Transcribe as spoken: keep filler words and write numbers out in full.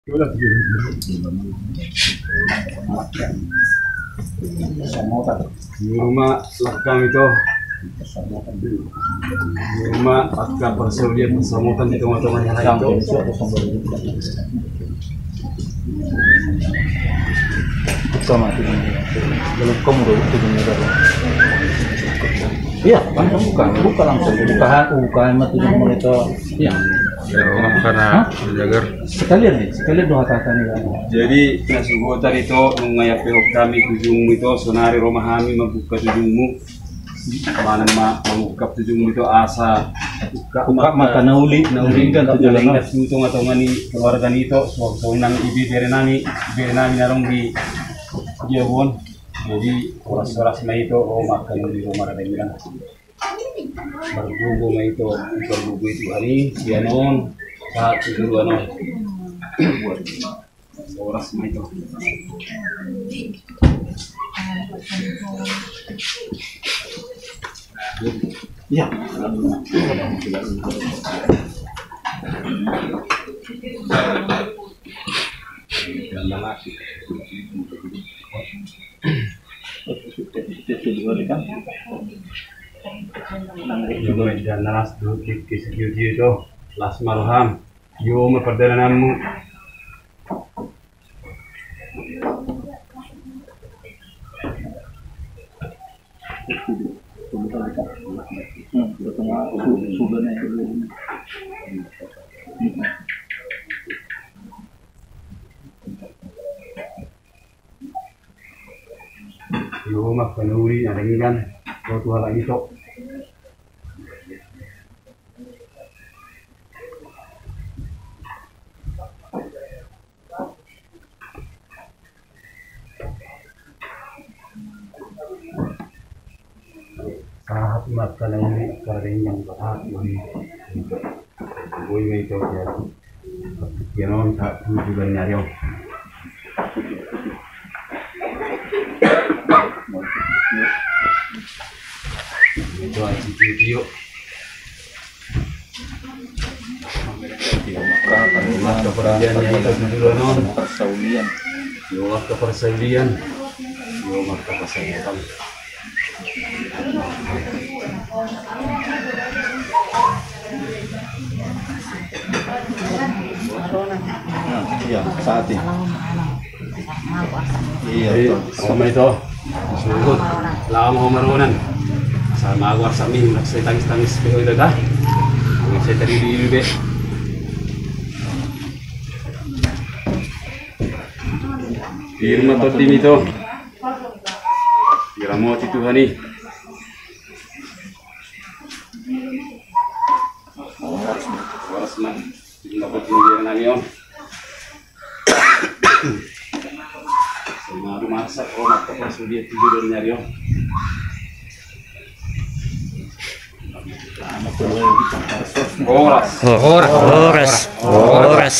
Di ruma langkam ito. Di ruma angka parsaulian, parsamotan di tongatonga ni halak ito. Iya, langsung buka, buka langsung, buka, buka mati monitor. Iya. Ya, makan. Hah? Jagar. Sekalian nih, sekalian doa kata nih. Jadi, na sugo tadi to, nunga ia pehok hami tujungmu ito, sonari ro ma hami mambuka tujungmu. Manang ma mangungkap tujungmu ito asa. Ungkap ma angka na uli, na uli kan tu tongatonga ni keluarga ni ito, suang songon i bere nami, bere nami na adong di dia bon. Jadi, horas-horas ma ito, ro ma angka na uli, ro ma na denggan. Margogo ma ito, margogo ito hari, sian on, sahat tu joloan on. Horas ma ito. Iya. Iyo, dan las do di kisah dio dio do. Las ma roham. Iyo ma pardalananmu. Iyo ma angka na uli na denggan, ro tu halak ito. Sahat ma angka na uli, angka na denggan, sahat ma i. Boi ma ito, ya. Ia non, sahat tu joloan ni ari on. Ito, ito, ito. Ito, angka parjolo ni ito tu joloan on. Ito, angka parsaulian. Ito, angka parsaulian. Iya, saat ini. Iya, jadi, betul. Sama ito. Suhut. Laho ma ho maronan. Sama aku asam ini, nak saya tangis-tangis ke ito dah. Saya tadi di U B. Di ruma tondi ito. Diramoti Tuhan i. Horas ma. Horas ma. Di ruma tondi nami on. Sama rumah sak, rumah toko sudah tidur dan nyari on. Horas. Horas. Horas. Horas.